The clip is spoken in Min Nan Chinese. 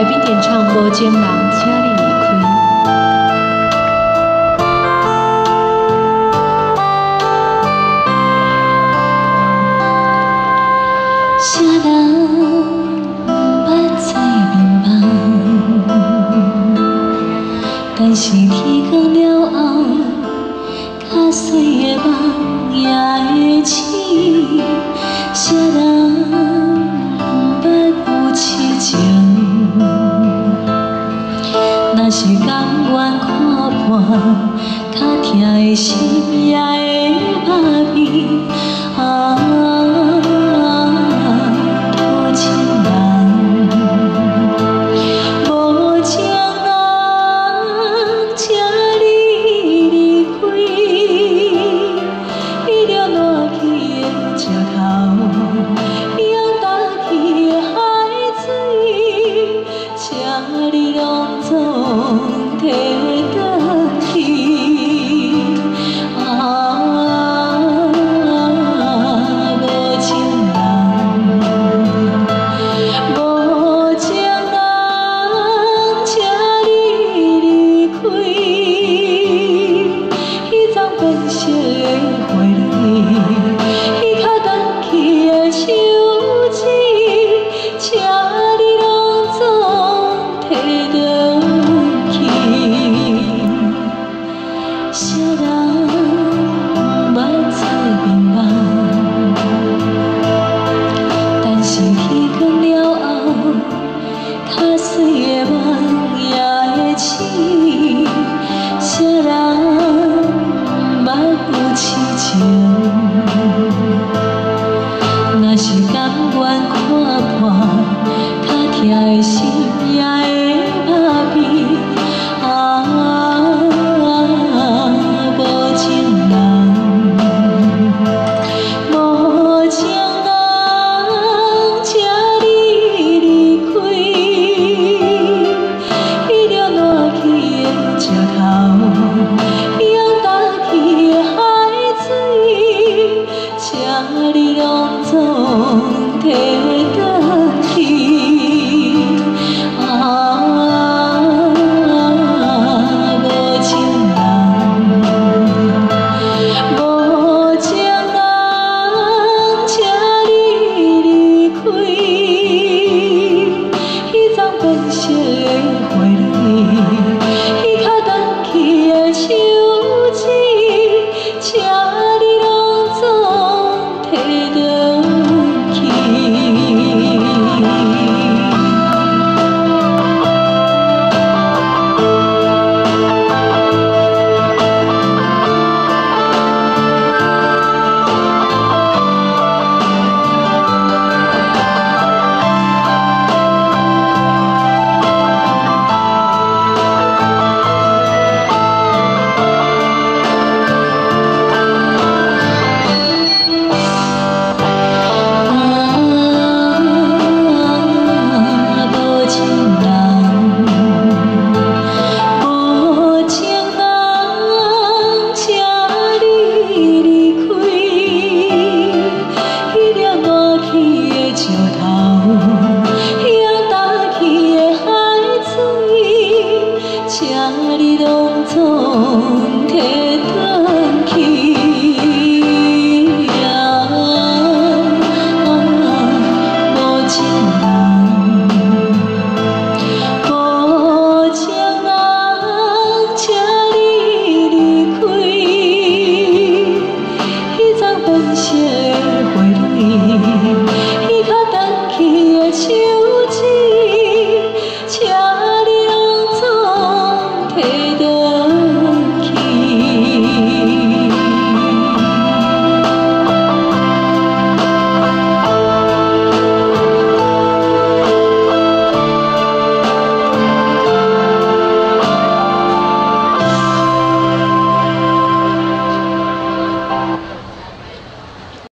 來賓點唱《無情人，請你離開》。啥人毋捌做眠梦，但是天光了後，較媠的夢也會醒。啥人毋捌有痴情？若是甘願看破，較疼的心也會麻痹。啊，多情人，無情人，請你離開。彼著爛去的石頭，用干去的海水，請你攏總提轉去。啊，無情人，無情人，請你離開。彼鬃變色的花蕊，彼跤乾去的手指，請你攏總提轉去。啥人毋捌做眠夢？但是天光了後，較媠的夢也會醒。啥人毋捌有痴情？若是甘願看